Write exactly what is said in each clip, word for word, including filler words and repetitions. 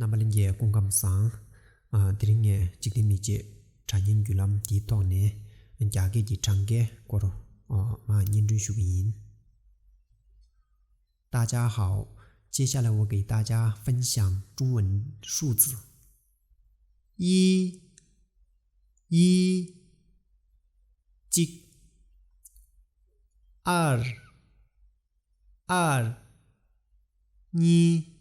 རྣམ་པ་ལྷན་རྒྱས་སྐུ་ཁམས་བཟང་། ཨ། དེ་རིང་ངས་འཇིག་རྟེན་མི་ཆོས་དྲ་བརྙན་བརྒྱུད་ལམ་འདིའི་ཐོག་ནས་རྒྱ་སྐད་ཀྱི་གྲངས་ཀའི་སྐོར་ཨ་མར་སྙན་སྒྲོན་ཞུ་གི་ཡིན། 大家好，接下来我给大家分享中文数字。一，一， གཅིག། 二，二，གཉིས།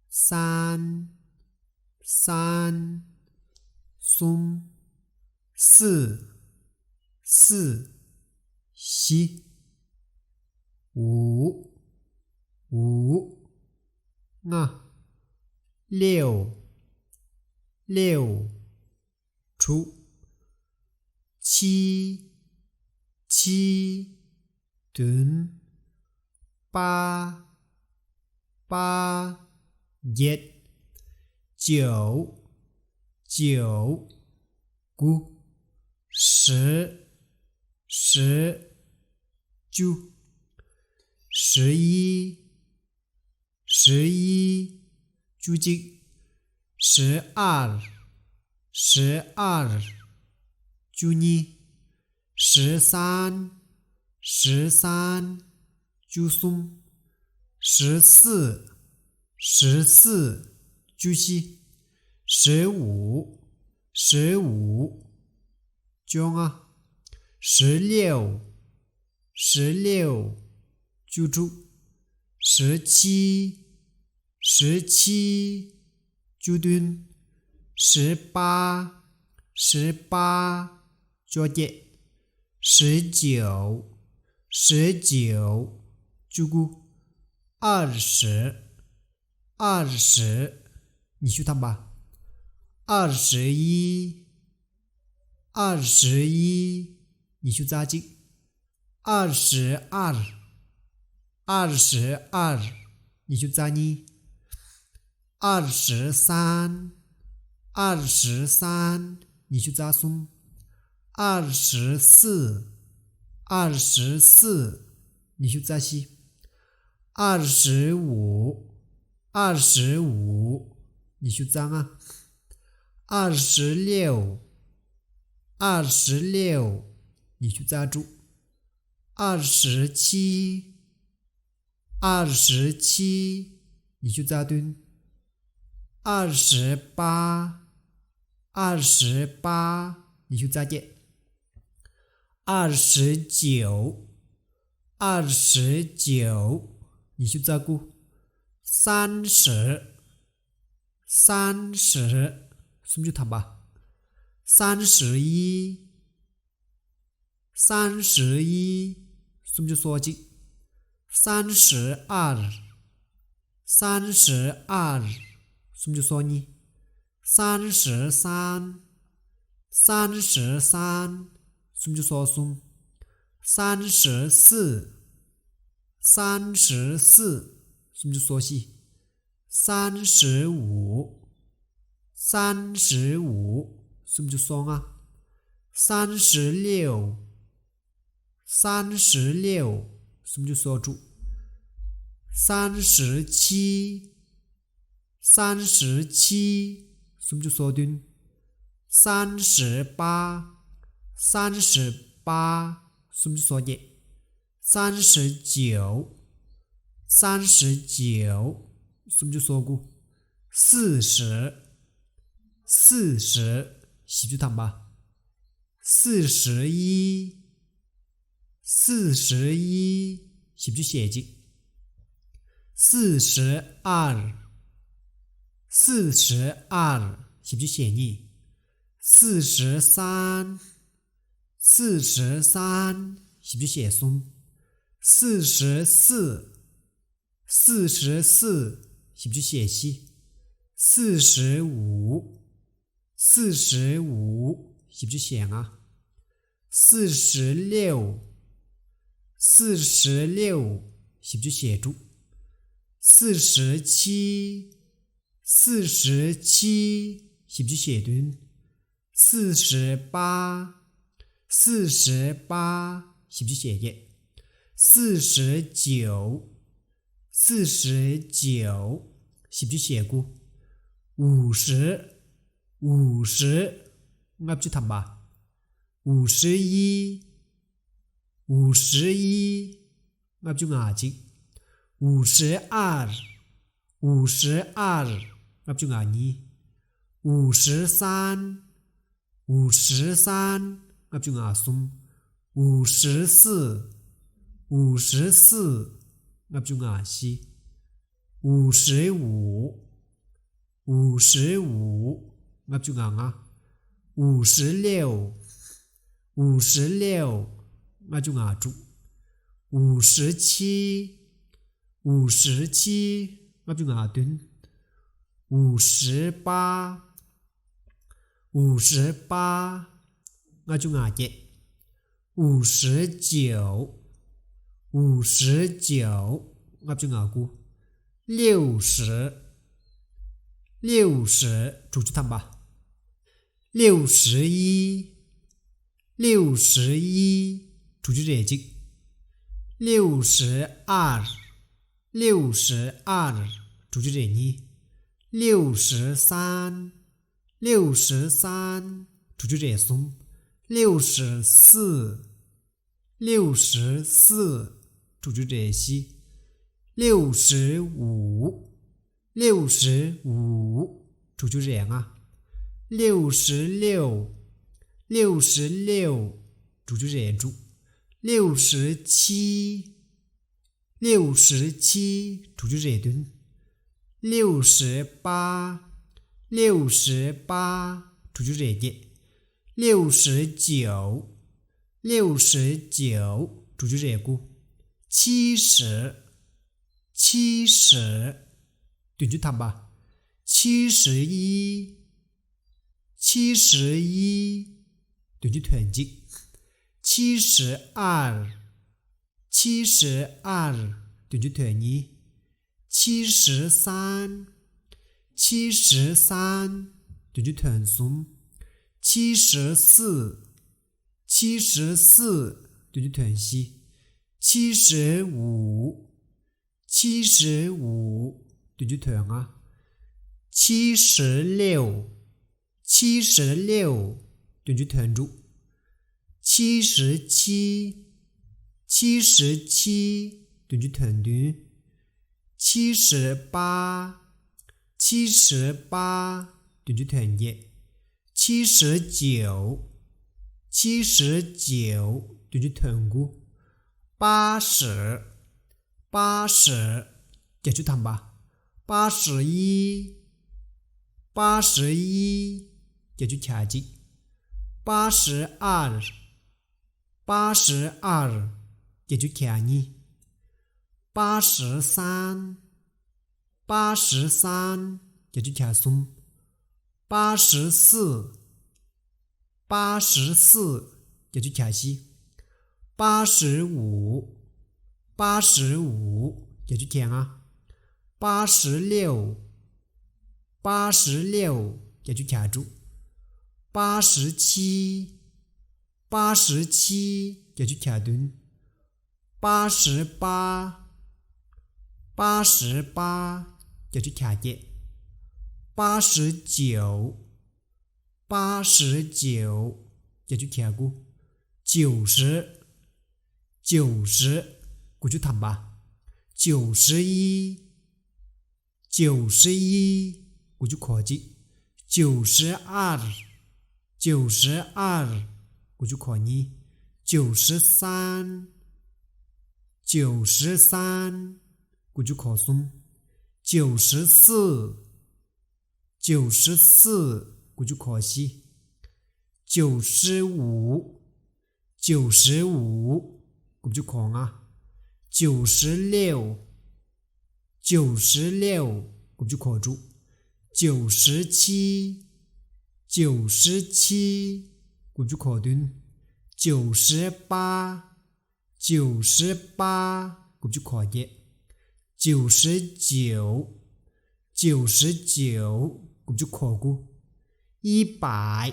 三，三，གསུམ། 四，四，བཞི། 五，五，ལྔ། 六，六，དྲུག། 七，七，བདུན། 八，八，བརྒྱད། 九，九，དགུ། 十，十，བཅུ། 十一， 十一，བཅུ་གཅིག། 十二，十二，བཅུ་གཉིས། 十三，十三，བཅུ་གསུམ། 十四，十四，བཅུ་བཞི། 十五，十五，བཅོ་ལྔ། 十六， 十六，བཅུ་དྲུག། 十七，十七，བཅུ་བདུན། 十八，十八，བཅོ་བརྒྱད། 十九，十九，བཅུ་དགུ། 二十，二十，ཉི་ཤུ་ཐམ་པ། 二十一，二十一，ཉི་ཤུ་རྩ་གཅིག། 二十二，二十二，ཉི་ཤུ་རྩ་གཉིས། 二十三，二十三，ཉི་ཤུ་རྩ་གསུམ། 二十四，二十四，ཉི་ཤུ་རྩ་བཞི། 二十五，二十五，ཉི་ཤུ་རྩ་ལྔ། 二十六，二十六，ཉི་ཤུ་རྩ་དྲུག། 二十七，二十七，ཉི་ཤུ་རྩ་བདུན། 二十八，二十八，ཉི་ཤུ་རྩ་བརྒྱད། 二十九，二十九，ཉི་ཤུ་རྩ་དགུ། 三十，三十，སུམ་ཅུ་ཐམ་པ། 三十一， 三十一，སུམ་ཅུ་སོ་གཅིག། 三十二，三十二，སུམ་ཅུ་སོ་གཉིས། 三十三，三十三，སུམ་ཅུ་སོ་གསུམ། 三十四，三十四，སུམ་ཅུ་སོ་བཞི། 三十五，三十五，སུམ་ཅུ་སོ་ལྔ། 三十六，三十六，སུམ་ཅུ་སོ་དྲུག། 三十七，三十七，སུམ་ཅུ་སོ་བདུན། 三十八，三十八，སུམ་ཅུ་སོ་བརྒྱད། 三十九，三十九，སུམ་ཅུ་སོ་དགུ། 四十，四十，བཞི་བཅུ་ཐམ་པ། 四十一，四十一，བཞི་བཅུ་ཞེ་གཅིག། 四十二，四十二，བཞི་བཅུ་ཞེ་གཉིས། 四十三， 四十三，བཞི་བཅུ་ཞེ་གསུམ། 四十四，四十四，བཞི་བཅུ་ཞེ་བཞི། 四十五，四十五，བཞི་བཅུ་ཞེ་ལྔ། 四十六，四十六，བཞི་བཅུ་ཞེ་དྲུག། 四十七，四十七，བཞི་བཅུ་ཞེ་བདུན། 四十八，四十八，བཞི་བཅུ་ཞེ་བརྒྱད། 四十九，四十九，བཞི་བཅུ་ཞེ་དགུ། 五十，五十，ལྔ་བཅུ་ཐམ་པ། 五十一， 五十一། ལྔ་བཅུ་ང་གཅིག། 五十二， 五十二། ལྔ་བཅུ་ང་གཉིས། 五十三， 五十三། ལྔ་བཅུ་ང་གསུམ། 五十四， 五十四། ལྔ་བཅུ་ང་བཞི། 五十五， 五十五། ལྔ་བཅུ་ང་ལྔ། 五十六， 五十六། ལྔ་བཅུ་ང་དྲུག། 五十七， 五十七། ལྔ་བཅུ་ང་བདུན། 五十八， 五十八། ལྔ་བཅུ་ང་བརྒྱད། 五十九， 五十九། ལྔ་བཅུ་ང་དགུ། 六十， 六十། དྲུག་ཅུ་ཐམ་པ། 六十一， 六十一། དྲུག་ཅུ་རེ་གཅིག། 六十二， 六十二། དྲུག་ཅུ་རེ་གཉིས། 六十三， 六十三། དྲུག་ཅུ་རེ་གསུམ། 六十四， 六十四། དྲུག་ཅུ་རེ་བཞི། 六十五， 六十五། དྲུག་ཅུ་རེ་ལྔ། 六十六， 六十六། དྲུག་ཅུ་རེ་དྲུག། 六十七， 六十七། དྲུག་ཅུ་རེ་བདུན། 六十八， 六十八། དྲུག་ཅུ་རེ་བརྒྱད། 六十九， 六十九། དྲུག་ཅུ་རེ་དགུ། 七十， 七十། བདུན་ཅུ་ཐམ་པ། 七十一， 七十一། བདུན་ཅུ་དོན་གཅིག། 七十二， 七十二། བདུན་ཅུ་དོན་གཉིས། 七十三， 七十三། བདུན་ཅུ་དོན་གསུམ། 七十四， 七十四། བདུན་ཅུ་དོན་བཞི། 七十五， 七十五། བདུན་ཅུ་དོན་ལྔ། 七十六， 七十六། བདུན་ཅུ་དོན་དྲུག། 七十七， 七十七། བདུན་ཅུ་དོན་བདུན། 七十八， 七十八། བདུན་ཅུ་དོན་བརྒྱད། 七十九， 七十九། བདུན་ཅུ་དོན་དགུ། 八十， 八十། བརྒྱད་ཅུ་ཐམ་པ། 八十一， 八十一། བརྒྱད་ཅུ་གྱ་གཅིག། 八十二， 八十二། བརྒྱད་ཅུ་གྱ་གཉིས། 八十三， 八十三། བརྒྱད་ཅུ་གྱ་གསུམ། 八十四， 八十四། བརྒྱད་ཅུ་གྱ་བཞི། 八十五， 八十五། བརྒྱད་ཅུ་གྱ་ལྔ། 八十六， 八十六། བརྒྱད་ཅུ་གྱ་དྲུག། 八十七， 八十七། བརྒྱད་ཅུ་གྱ་བདུན། 八十八， 八十八། བརྒྱད་ཅུ་གྱ་བརྒྱད། 八十九， 八十九། བརྒྱད་ཅུ་གྱ་དགུ། 九十， 九十། དགུ་ཅུ་ཐམ་པ། 九十一， 九十一། དགུ་ཅུ་གོ་གཅིག། 九十二， 九十二། དགུ་ཅུ་གོ་གཉིས། 九十三， 九十三། དགུ་ཅུ་གོ་གསུམ། 九十四， 九十四། དགུ་ཅུ་གོ་བཞི། 九十五， 九十五། དགུ་ཅུ་གོ་ལྔ། 九十六， 九十六། དགུ་ཅུ་གོ་དྲུག། 九十七， 九十七། དགུ་ཅུ་གོ་བདུན། 九十八， 九十八། དགུ་ཅུ་གོ་བརྒྱད། 九十九， 九十九། དགུ་ཅུ་གོ་དགུ། 一百，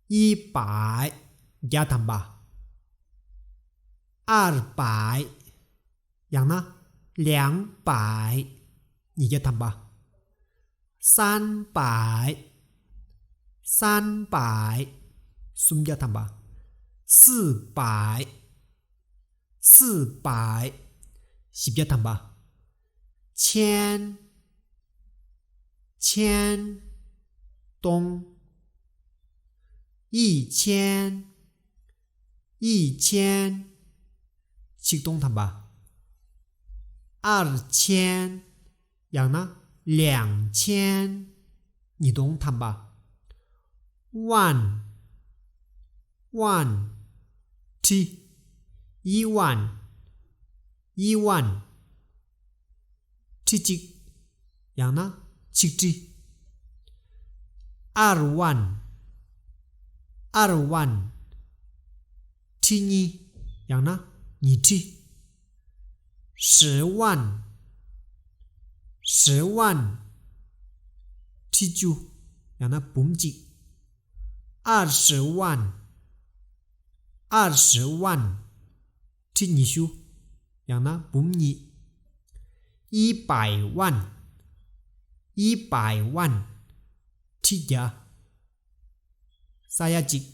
一百། བརྒྱ་ཐམ་པ། 二百། ཡང་ན། 两百། ཉིས་བརྒྱ་ཐམ་པ། 三百三百སུམ་བརྒྱ་ཐམ་པ། 四百四百བཞི་བརྒྱ་ཐམ་པ། 千千སྟོང་། 一千一千ཆིག་སྟོང་ཐམ་པ། 二千ཡང་ན་两千ཉིས་སྟོང་ཐམ་པ། 万万ཁྲི། 一万一万ཁྲི་གཅིག་ཡང་ན་ཆིག་ཁྲི། 二万二万ཁྲི་གཉིས་ཡང་ན་ཉིས་ཁྲི། 十万十万ཁྲི་བཅུ་ཡང་ན་འབུམ་གཅིག། 二十万二十万ཁྲི་ཉི་ཤུ་ཡང་ན་འབུམ་གཉིས། 一百万一百万ཁྲི་བརྒྱ། ས་ཡ་གཅིག།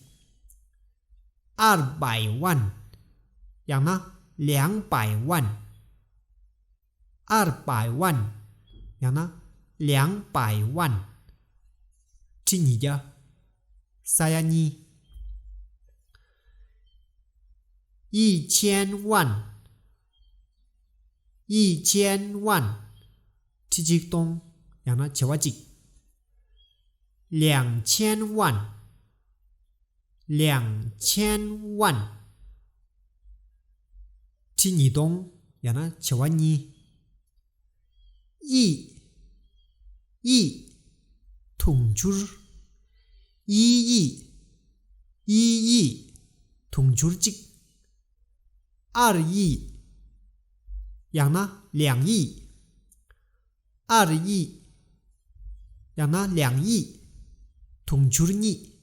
二百万ཡང་ན་两百万二百万ཡང་ན་两百万ཁྲི་ཉིས་བརྒྱ། ས་ཡ་གཉིས། 一千万一千万ཁྲི་ཆིག་སྟོང་ཡང་ན་བྱེ་བ་གཅིག། 两千万两千万ཁྲི་ཉིས་སྟོང་ཡང་ན་བྱེ་བ་གཉིས། 亿亿དུང་ཕྱུར། 一亿一亿དུང་ཕྱུར་གཅིག། 二亿ཡང་ན་两亿二亿ཡང་ན་两亿དུང་ཕྱུར་གཉིས།